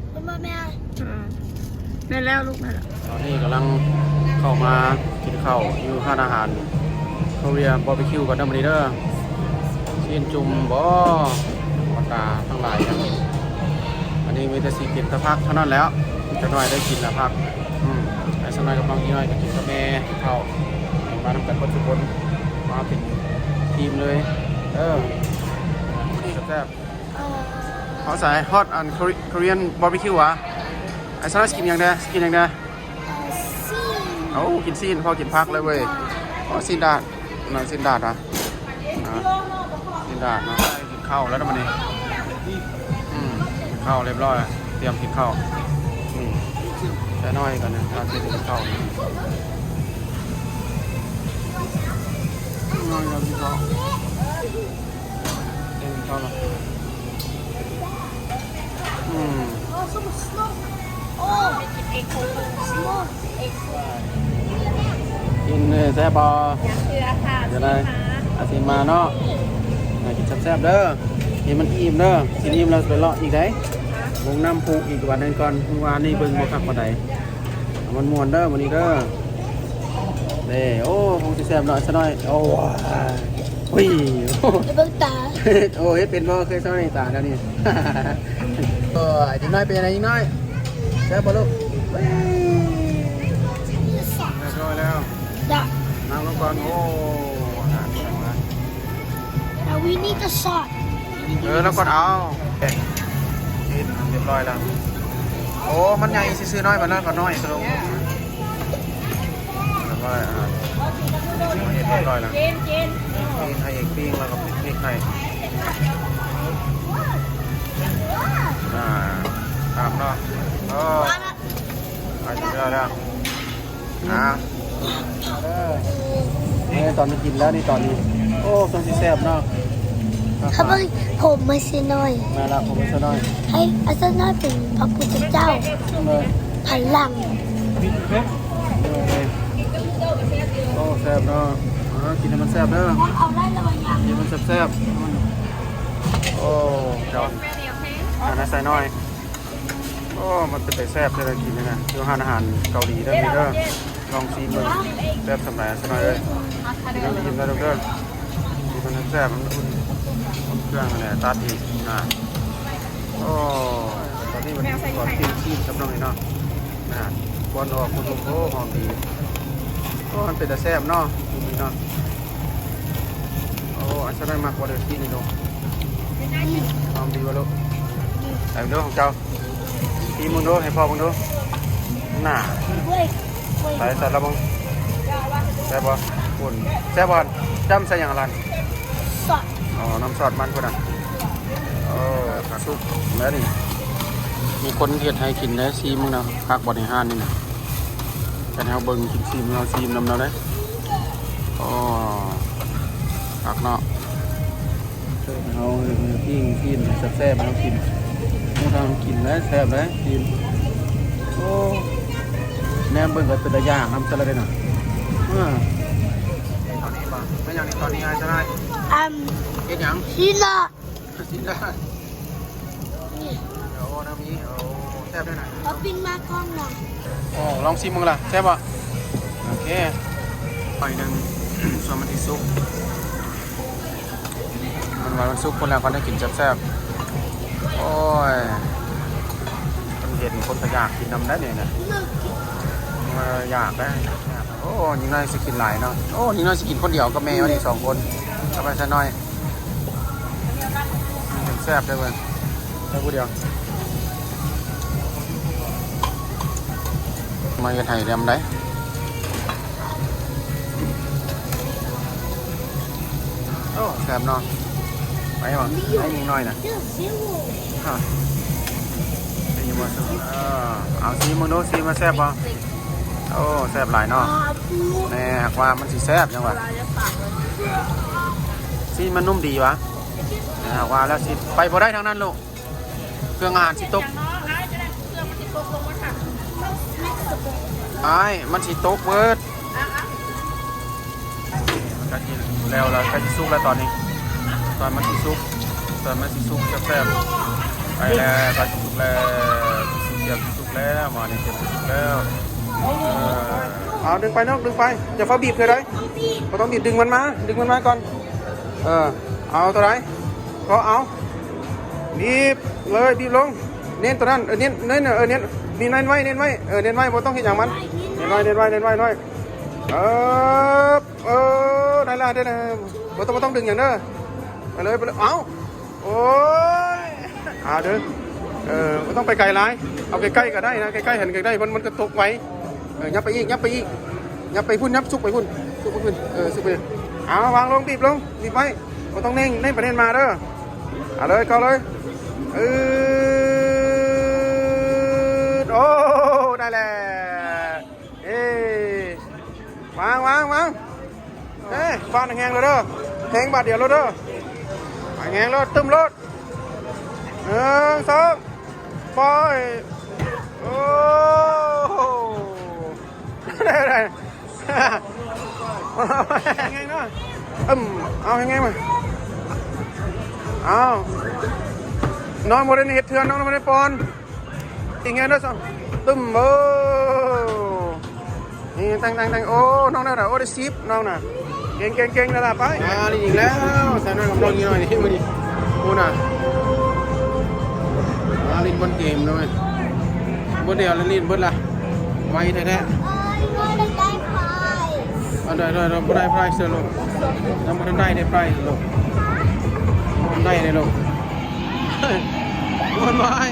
ເພິ່ນວ່າແມ່ນ ອ່າ ແມ່ນແລ້ວລູກ ແມ່ນແລ້ວ. ຕອນນີ້ກຳລັງເຂົ້າມາກິນເຂົ້າຢູ່ຮ້ານອາຫານ Korea barbecue ກ່ອນເດີມື້ນີ້ເດີ. ຊີ້ນຈຸ່ມບໍ ບັກກາທັງຫຼາຍ. ອັນນີ້ມີແຕ່ຊິກິນແຕ່ຜັກເທົ່ານັ້ນແຫຼ້ວ ຈັກໜ້ອຍໄດ້ກິນແລ້ວຜັກ. ອືມ ໄອ້ສາວນ້ອຍກັບນ້ອງອີນ້ອຍກໍກິນກັບແມ່ ກິນເຂົ້າ ມານຳກັນເບິດທຸກຄົນ ມາເປັນທີມເລີຍ. ເອີ ແຊບໆ. ເອີ ເຮົາໃສ່ຮອດອັນ Kore- Korean barbecue ຫວາ? ໄອ້ຊານຊິກິນຫຍັງແດ່? ຊິກິນຫຍັງແດ່? ເອີ ຊີ້ນ. ໂອ້ ກິນຊີ້ນ ພໍກິນຜັກເລີຍເວີຍ. ຊີ້ນດາດ. ອໍ ຊີ້ນດາດ ຊີ້ນດາດນະ ອ່າ ຊີ້ນດາດເນາະ. ກິນເຂົ້າແລ້ວນະບັດນີ້. ອືມ ກິນເຂົ້າຮຽບຮ້ອຍ ຕຽມກິນເຂົ້າ. ອືມ ແຕ່ນ້ອຍກ່ອນນະ ຕອນກິນເຂົ້າ ນ້ອຍກ່ອນກິນເຂົ້າ. ເອີ ເຂົ້າລະ ອືມ ກິນເລີຍ ແຊບບໍ່? ຍັງເທື່ອ ຖ້າຊິມາ ຖ້າຊິມາເນາະ ໃຫ້ກິນແຊບໆເດີ. ກິນໃຫ້ມັນອີ່ມເດີ ກິນອີ່ມແລ້ວໄປເລາະອີກໃດ໋ ເບິ່ງນ້ຳພຸອີກວັນໜຶ່ງກ່ອນ. ມື້ວານນີ້ເບິ່ງບໍ່ຄັກປານໃດ. ເອົາມ່ວນໆເດີມື້ນີ້ເດີ. ເດ້ ໂອ້ ຄົງຊິແຊບເນາະຊະນ້ອຍ. ໂອ້ ອຸ້ຍ ເບິ່ງຕາ. ໂອ້ ເຮັດເປັນບໍ່? ເຄີຍຊະນ້ອຍຕາແນວນີ້. ໂອ້ຍ ເດັກນ້ອຍເປັນຈັ່ງໃດເດັກນ້ອຍ? ແຊບບໍ່ລູກ? ຮຽບຮ້ອຍແລ້ວ. ນັ່ງລົງກ່ອນ. ໂອ້ ອາຫານ Now we need the sauce. ເອີ ແລ້ວກ່ອນເອົາ ເຮັດຮຽບຮ້ອຍແລ້ວ. ໂອ້ ມັນໃຫຍ່ຊື່ໆ ນ້ອຍປານນັ້ນກໍນ້ອຍສະໂລ. ຮຽບຮ້ອຍ ອ່າ ເຮັດຮຽບຮ້ອຍແລ້ວ. ປີ້ງໃຫ້ອີກ ປີ້ງແລ້ວກໍປິດພລິກໃຫ້. ອ່າ ຕາມເນາະ. ໂອ້ ໄປຮຽບຮ້ອຍແລ້ວ. ອ່າ ເອີ ເອີ ຕອນນີ້ກິນແລ້ວນີ້ ຕອນນີ້ ໂອ້ ເຊິ່ງຊິແຊບເນາະ. ເຂົາເບິ່ງຜົມມາຊິໜ້ອຍ. ແມ່ນລະ ຜົມມາຊິໜ້ອຍ. ໃຫ້ອາຈານນ້ອຍເປັນພະພຸດທະເຈົ້າ ເອີ ພະລັງ. ເອີ ໂອ້ ແຊບເນາະ. ອ່າ ກິນໃຫ້ມັນແຊບເດີ ກິນໃຫ້ມັນແຊບໆ. ໂອ້ ເຈົ້າ ອາ ນາຍຊາຍນ້ອຍ. ໂອ້ ມັນເປັນຕາແຊບແທ້ ກິນນີ້ນະ ຢູ່ຮ້ານອາຫານເກົາຫຼີເດີນີ້ເດີ. ລອງຊີມເບິ່ງ ແຊບສ່ຳໃດຊະນ້ອຍເອີຍ. ກິນແລ້ວອີ່ມເດີລູກເດີ ກິນມັນແຊບ ມັນອຸ່ນ ອຸ່ນເຄື່ອງຫັ້ນແຫຼະ ຕັດອີກນະ. ໂອ້ ຕອນນີ້ມັນກອນປີ້ງຊີນກັບນ້ອງນີ້ເນາະ ນະ ຄວັນອອກ ໂອ້ ຫອມດີ. ໂອ້ ມັນເປັນຕາແຊບເນາະ ກິນນີ້ເນາະ. ໂອ້ ອັນຊະນ້ອຍມັກບໍ່ເດີຊີ້ນນີ້ລູກ? ຫອມດີບໍ່ລູກ? ໃສ່ເດີຂອງເຈົ້າ ຊີມເບິ່ງດູ ໃຫ້ພໍ່ເບິ່ງດູ. ໜ້າ ໃສ່ ໃສ່ລະເບິ່ງ ແຊບບໍ່? ພຸ້ນ ແຊບບໍ່? ຈ້ຳໃສ່ຫຍັງຫັ້ນ? ຊອດ. ອໍ ນ້ຳຊອດມັນພຸ້ນນະ. ເອີ ຄັກສຸດແລ້ວນີ້ ມີຄົນເຮັດໃຫ້ກິນເດ້. ຊີມເບິ່ງນະ ຄັກບໍ່ໃນຮ້ານນີ້ນະ? ຄັນເຮົາເບິ່ງ ຊິມ ຊິມ ເຮົາຊິມນຳເນາະເດ້. ອໍ ຄັກເນາະ. ເຮົາປີ້ງຊີ້ນແຊບໆ ເຮົາກິນ ໝູ່ເຮົາກິນແລ້ວແຊບເດ້ ຊີ້ນ. ໂອ້ ແນມເບິ່ງກໍເປັນຕາຢາກນຳຊະລະເດ້ນະ. ເອີ ຕອນນີ້ບໍ່ ແມ່ນຫຍັງນີ້ ຕອນນີ້ອ້າຍຊະນາຍ ອັນ ເຮັດຫຍັງ? ຊີ້ນລະ ຊີ້ນລະ. ນີ້ ໂອ້ ນ້ຳມີ ໂອ້ ແຊບເດ້ນະ. ເອົາປີ້ງມາກ່ອນນະ. ໂອ້ ລອງຊີມເບິ່ງລະ ແຊບບໍ່? ໂອເຄ ໄປໜຶ່ງ ສ່ວນມັນຊິສຸກ ມັນວ່າມັນສຸກພຸ້ນແລ້ວ ເພິ່ນໄດ້ກິນແຊບໆ. ໂອ້ຍ ເພິ່ນເຫັນຄົນກະຢາກກິນນຳໄດ໋ນີ້ນະ. ເອີ ຢາກໄດ໋ ໂອ້ ຍິງນ້ອຍຊິກິນຫຼາຍເນາະ. ໂອ້ ຍິງນ້ອຍຊິກິນຄົນດຽວກັບແມ່ ວັນນີ້ສອງຄົນ ເອົາໄປຊະໜ້ອຍ. ແຊບເດ້ເບິ່ງ ໄດ້ຜູ້ດຽວ ມາເຮັດໃຫ້ແຫຼມໄດ໋. ໂອ້ ແຊບເນາະ. ໄປບໍ່ ໄປຍິງນ້ອຍນະ. ຮະ ໄດ້ຍິນບໍ່? ເອີ ເອົາຊີມເບິ່ງດູ ຊີມວ່າແຊບບໍ່? ໂອ້ ແຊບຫຼາຍເນາະ. ແນ່ ຫາກວ່າມັນຊິແຊບຫຍັງວະ. ຊີມມັນນຸ້ມດີວະ. ແນ່ ຫາກວ່າແລ້ວຊິໄປບໍ່ໄດ້ທາງນັ້ນລູກ. ເຄື່ອງອາຫານຊິຕົກ. ອ້າຍ ມັນຊິຕົກເບີດ. ມັນກະຊິແລ້ວລະ ໃກ້ຊິສຸກແລ້ວຕອນນີ້. ຕອນມັນຊິສຸກ ຕອນມັນຊິສຸກແຊບໆ. ໃກ້ແລ້ວ ໃກ້ຊິສຸກແລ້ວ ເກືອບຊິສຸກແລ້ວ. ມານີ້ເກືອບຊິສຸກແລ້ວ. ເອີ ເອົາ ດຶງໄປນ້ອງ ດຶງໄປ. ຢ່າຟ້າວບີບເທື່ອໃດ. ບໍ່ຕ້ອງບີບ ດຶງມັນມາ ດຶງມັນມາກ່ອນ. ເອີ ເອົາ ຕົວໃດ ກໍເອົາ. ບີບເລີຍ ບີບລົງ. ເນັ້ນຕົວນັ້ນ ເອີ ເນັ້ນ ເນັ້ນ ເອີ ເນັ້ນ ນີ້ ເນັ້ນໄວ້ ເນັ້ນໄວ້ ເອີ ເນັ້ນໄວ້ ບໍ່ຕ້ອງເຮັດຫຍັງມັນ. ເນັ້ນໄວ້ ເນັ້ນໄວ ເນັ້ນໄວ ເອີ ເອີ ໄດ້ລະ ໄດ້ລະ. ບໍ່ຕ້ອງ ບໍ່ຕ້ອງດຶງຫຍັງເດີ. ໄປເລີຍ ໄປເລີຍ. ເອົາ ໂອ້ຍ ເອົາເດີ. ເອີ ບໍ່ຕ້ອງໄປໄກຫຼາຍ ເອົາໃກ້ໆກໍໄດ້ນະ. ໃກ້ໆ ຫັນໃກ້ໆ ມັນ ມັນກະຕົກໄວ. ເອີ ຫຍັບໄປອີກ ຫຍັບໄປອີກ ຫຍັບໄປພຸ້ນ ຫຍັບ ສຸກໄປພຸ້ນ ສຸກໄປພຸ້ນ. ເອີ ສຸກໄປ. ເອົາ ວາງລົງ ບີບລົງ ບີບໄວ້. ບໍ່ຕ້ອງເໜັງ ເໜັງໄປເໜັງມາເດີ. ເອົາເລີຍ ເຂົ້າເລີຍ. ເອີ ໂອ້ ໄດ້ແລ້ວ. ເອີ ວາງ ວາງ ວາງ. ເອີ ຟາດແຮງໆເລີຍເດີ. ແຮງບາດດຽວໂລດເດີ. ແຮງໂລດ ຕຶ້ມໂລດ. ໜຶ່ງ ສອງ ໄປ. ໂອ້ ໄດ້ ໄດ້. ແຮງໆເນາະ. ອືມ ເອົາແຮງໆມາ. ເອົາ ນ້ອງບໍ່ໄດ້ເຮັດເຖື່ອນ ນ້ອງບໍ່ໄດ້ປ່ອນ. ອີກແຮງເດີ. ຕຶ້ມ. ໂອ້ ນີ້ ຕັ້ງໆໆ. ໂອ້ ນ້ອງນັ້ນນະ ໂອ້ ໄດ້ສິບ ນ້ອງນະ. ເກັ່ງໆໆ ນັ້ນລະ. ໄປ ອ່າ ຫຼິ້ນອີກແລ້ວ ສາວນ້ອຍກັບນ້ອງຍິງນ້ອຍນີ້ ມື້ນີ້. ໂອ້ນະ ອ່າ ຫຼິ້ນບອນເກມເລີຍ ບໍ່ໄດ້ເອົາຫຼິ້ນເບິດລະ. ໄວແທ້ໆ. ອັນໃດໆ ບໍ່ໄດ້ໄປເຊີລູກ. ຍັງບໍ່ທັນໄດ້ໄດ້ໄປລູກ. ບໍ່ທັນໄດ້ເດ້ລູກ. ມ່ວນບໍ່ອ້າຍ?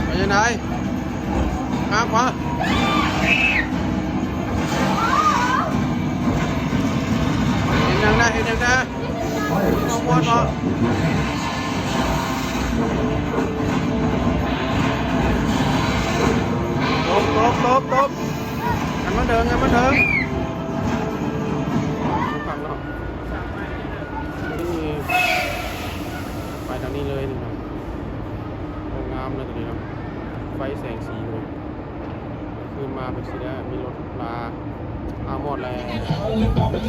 ເປັນຈັ່ງໃດ? ງາມບໍ່? ເຮັດຫຍັງນະ? ເຮັດຫຍັງນະ? ມ່ວນບໍ່? ຕົບ ຕົບ ຕົບ ຕົບ. ໃຫ້ມັນເຖິງ ໃຫ້ມັນເຖິງ. ໄປທາງນີ້ເລີຍນີ້ເນາະ. ໂອ້ ງາມເນາະຕົວນີ້ເນາະ. ໄຟແສງສີເລີຍ. ຄືມາເປັນຊີ້ແຫຼະ ມີລົດລາ. ອ້າວ ໝົດແລ້ວ.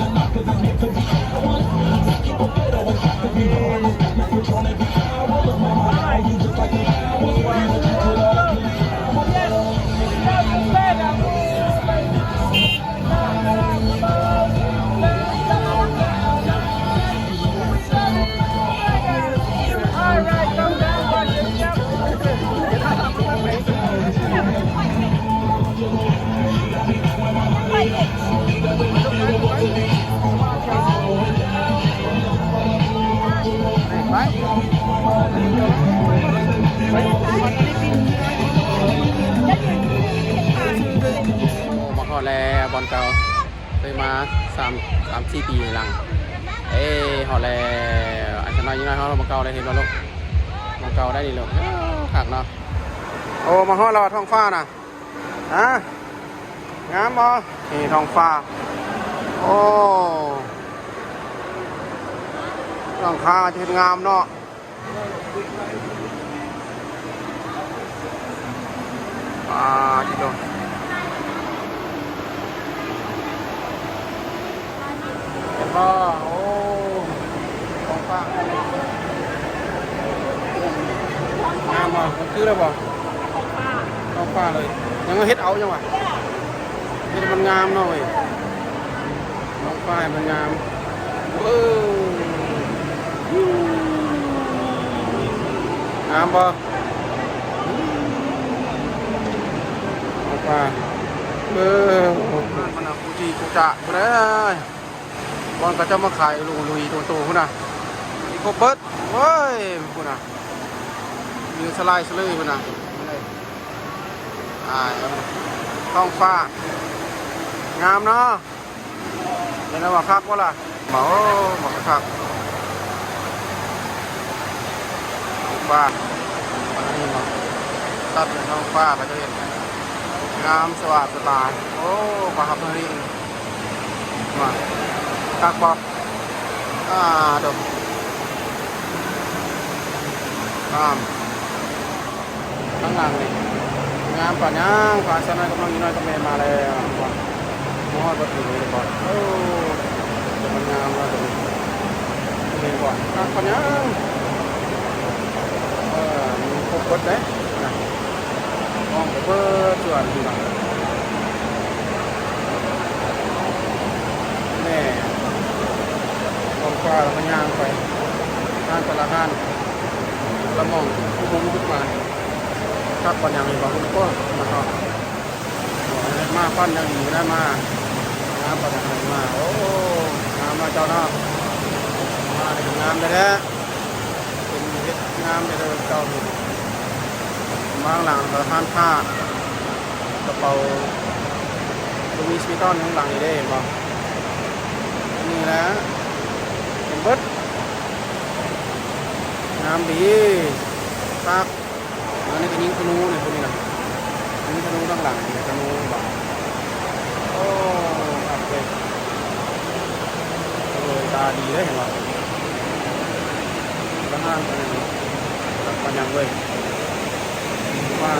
ໂອ້ ມາຮອດແລ້ວ ບ່ອນເກົ່າ ເຄີຍມາສາມ ສາມສີ່ປີຫຼັງ. ເອີ ຮອດແລ້ວ. ອັນສະນ້ອຍຍິງນ້ອຍເຮົາ ບ່ອນເກົ່າໄດ້ເຫັນບໍ່ລູກ? ບ່ອນເກົ່າໄດ້ນີ້ລູກ. ເອີ ຄັກເນາະ. ໂອ້ ມາຮອດແລ້ວ ທ້ອງຟ້ານະ. ຮະ ງາມບໍ່? ນີ້ທ້ອງຟ້າ. ໂອ້ ຫຼັງຄາຈະເຮັດງາມເນາະ. ປາດຕິໂທ ເຫັນບໍ່? ໂອ້ ທ້ອງຟ້າ ງາມບໍ່? ຄືແລ້ວບໍ່? ທ້ອງຟ້າເລີຍ. ຍັງເຮັດເອົາຫຍັງວະ? ເຮັດໃຫ້ມັນງາມເນາະເວີຍ. ທ້ອງຟ້າໃຫ້ມັນງາມ. ເອີ ງາມບໍ່? ອອກມາ ເບິ່ງ ມັນນະ ກູຈີກູຈາພຸ້ນເດ້ ບ່ອນເຂົາເຈົ້າມາຂາຍລຸງລຸຍໂຕໆພຸ້ນນະ ມີຄົບເບິດ. ໂອ້ຍ ພຸ້ນນະ ມີສະໄລສະເລີຍພຸ້ນນະ. ອ້າຍ ທ້ອງຟ້າງາມເນາະ. ເຫັນແລ້ວວ່າຄັກບໍ່ລະ? ໂອ້ ມັນກໍຄັກ ທ້ອງຟ້າ ອັນນີ້ເນາະ ຕັດເປັນທ້ອງຟ້າ ເຂົາເຈົ້າເຮັດງາມສະຫວາດສະຕາ. ໂອ້ ປະທັບໃຈ ວ່າຄັກບໍ່? ອ່າ ດົມ ງາມ. ທາງຫຼັງນີ້ງາມປານຫຍັງ ພາສາວນ້ອຍກັບນ້ອງອີນ້ອຍກັບແມ່ມາແລ້ວ ມາຮອດບໍ່ຖືກເລີຍບໍ່. ໂອ້ ແຕ່ມັນງາມເນາະ ຕົວນີ້ ເຫັນບໍ່ ງາມປານຫຍັງ. ເອີ ມີຄົບເບິດເດ້ ນະ ຫ້ອງກໍເປີດສ່ວນ ພີ່ນ້ອງ. ແມ່ ທ້ອງຟ້າ ແລ້ວກໍຍ່າງໄປຮ້ານແຕ່ລະຮ້ານ ລະໝ່ອງຜູ້ຄົນຂຶ້ນມາ ຄັກປານຫຍັງນີ້ບໍ່ຮູ້. ໂອ້ ມາເນາະ ມາຟັນຢ່າງດີນະ ມາ ງາມປານຫຍັງມາ. ໂອ້ ງາມເນາະເຈົ້າເນາະ ມານີ້ກໍງາມແທ້ໆ ເປັນເຮັດງາມແທ້ໆເຈົ້ານີ້. ມາຂ້າງຫຼັງກໍຮ້ານຄ້າ ກະເປົາ Louis Vuitton ຂ້າງຫຼັງນີ້ເດ້ ເຫັນບໍ່? ນີ້ແຫຼະ ເປັນເບິດ ງາມດີ ຄັກ. ອັນນີ້ກໍຍິງທະນູນີ້ ພວກນີ້ນະ ຍິງທະນູທາງຫຼັງນີ້ ທະນູນີ້ບໍ່. ໂອ້ ຄັກເວີຍ ໂອ້ຍ ຕາດີເດ້ ເຫັນບໍ່? ທະຫານ ປານຫຍັງເວີຍ ວ່າ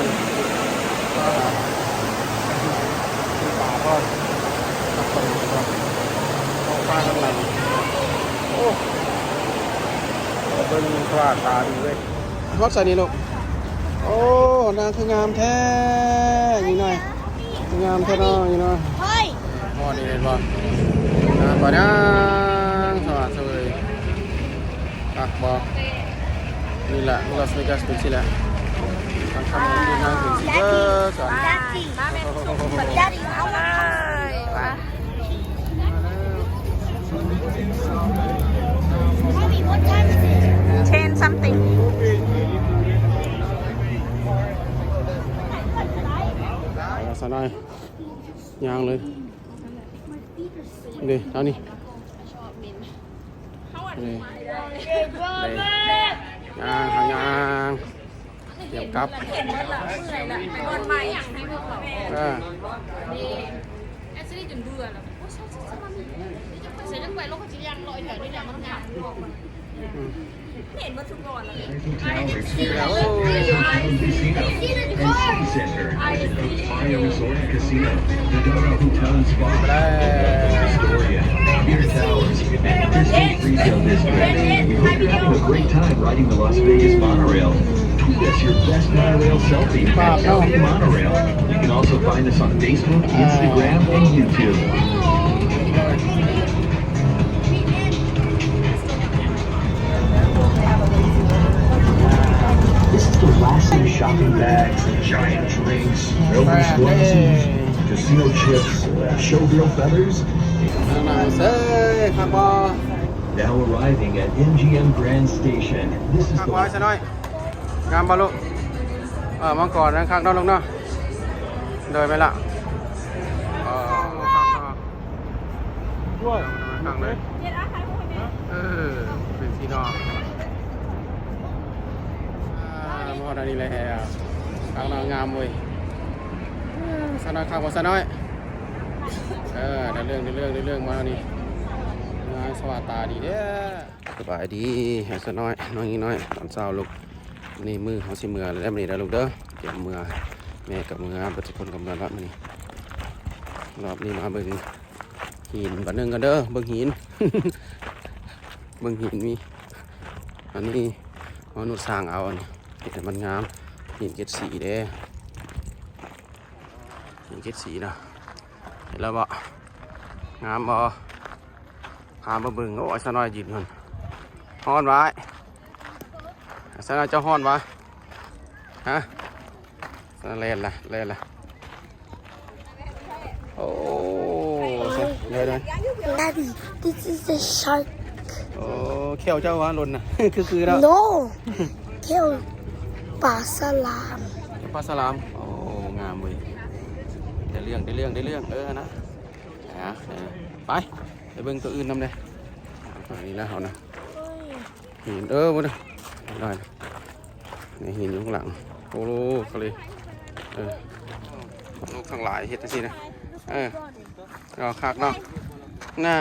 ວ່າ ມີປາພ້ອມ ປາທາງຫຼັງ. ໂອ້ ເບິ່ງກວ້າງຕາດີເວີຍ. ຮອດໃສນີ້ລູກ? ໂອ້ ນາງຄືງາມແທ້ ຍິງນ້ອຍ ຄືງາມແທ້ເນາະ ຍິງນ້ອຍ. ຮອດນີ້ແມ່ນບໍ່? ງາມປານຫຍັງ ສະຫວ່າງສະເຫວີຍ ຄັກບໍ່? ນີ້ແຫຼະ ລາສເວກັສເປັນຊີ້ແຫຼະ ທາງຄຳເປັນນາງເປັນຊີ້ເດີ ສອນ Ten something. ສາວນ້ອຍ ຍ່າງເລີຍ ເດ້ ເອົານີ້ ເດ້ ຍ່າງ ຍ່າງ ຕຽມກັບ ເຫັນໝົດລະ ເມື່ອຍລະ ໄປບ່ອນໃໝ່ ເອີ ແອັກຊວລີຈົນເບື່ອລະ ໂອ້ຍ ເສັຍຈັງໄປ ລາວກໍຊິຍ່າງເລາະແຖວນີ້ແຫຼະ ມັນງາມ ອືມ ເຫັນໝົດທຸກບ່ອນລະ Center, which includes Maya Resort and Casino, the Doral Hotel and Spa, Astoria, Pier Towers, and Crystal Retail District. We hope you're having a great time riding the Las Vegas monorail. Tweet us your best monorail selfie at L A Monorail. You can also find us on Facebook, Instagram, and YouTube. This is the last of shopping bags, giant drinks, Elvis glasses, casino chips, showgirl feathers. ເອີ ຄັກບໍ່? Now arriving at M G M Grand Station. This is the ຄັກບໍ່ ສາວນ້ອຍ? ງາມບໍ່ລູກ? ເອີ ມັງກອນນັ້ນຄັກເນາະລູກເນາະ. ໂດຍ ແມ່ນລະ. ເອີ ຄັກເນາະ. ດ້ວຍ ຄັກເລີຍ. ເອີ ເປັນພີ່ນ້ອງ. ອ່າ ມາຮອດອັນນີ້ແລ້ວ. ຄັກເນາະ ງາມເວີຍ. ເອີ ສາວນ້ອຍ ຄັກບໍ່ສາວນ້ອຍ? ເອີ ໄດ້ເລື່ອງ ໄດ້ເລື່ອງ ໄດ້ເລື່ອງມານີ້. ງາມສະຫວາດຕາດີເດ້. ສະບາຍດີ ສາວນ້ອຍ ນ້ອງຍິງນ້ອຍ ຕອນເຊົ້າລູກ. ນີ້ມື້ເຮົາຊິເມືອແລ້ວມື້ນີ້ເດີລູກເດີ. ຕຽມເມືອ ແມ່ກໍເມືອ ເບິດທຸກຄົນກໍເມືອແລ້ວມື້ນີ້. ລອບນີ້ມາເບິ່ງຫີນບາດໜຶ່ງກັນເດີ. ເບິ່ງຫີນ ເບິ່ງຫີນ ມີອັນນີ້ ມະນຸດສ້າງເອົາ ອັນນີ້ເຮັດໃຫ້ມັນງາມ. ຫີນເຈັດສີເດ້ ຫີນເຈັດສີນະ. ເຫັນແລ້ວບໍ່? ງາມບໍ່? ພາມາເບິ່ງ. ໂອ້ຍ ສາວນ້ອຍຢືນພຸ້ນ. ຮ້ອນຫວາ? ສາວນ້ອຍ ເຈົ້າຮ້ອນຫວາ? ຮະ? ສາວນ້ອຍແລ່ນລະ ແລ່ນລະ. Daddy, this is a shark. ໂອ້ ແຂ້ວເຈົ້າວ່າຫຼົ່ນນະ ຄືໆເນາະ. No, ແຂ້ວປາສະຫຼາມ. ປາສະຫຼາມ. ໂອ້ ງາມເວີຍ. ໄດ້ເລື່ອງ ໄດ້ເລື່ອງ ໄດ້ເລື່ອງ. ເອີ ຫັ້ນນະ. ອ່າ ເອີ ໄປ ໄປເບິ່ງໂຕອື່ນນຳເດ້. ອັນນີ້ລະເຮົານະ. ຫີນ ເອີ ບໍ່ໄດ້ ໄດ້ ນີ້ຫີນຢູ່ຂ້າງຫຼັງ. ໂອ້ໂຫ ທະເລ. ເອີ ນົກທັງຫຼາຍເຮັດຈັ່ງຊີ້ນະ. ເອີ ເອົາຄັກເນາະ ນະ.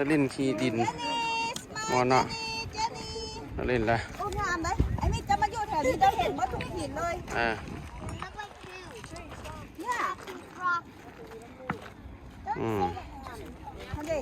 ຫຼິ້ນຂີ້ດິນ ມ່ວນເນາະ. ຫຼິ້ນລະ ໂອ້ ງາມເດ້. ໄອ້ມິດຈະມາຢູ່ແຖວນີ້ ເຈົ້າເຫັນໝົດທຸກຫີນເລີຍ. ເອີ ອືມ ເຂົາເດ້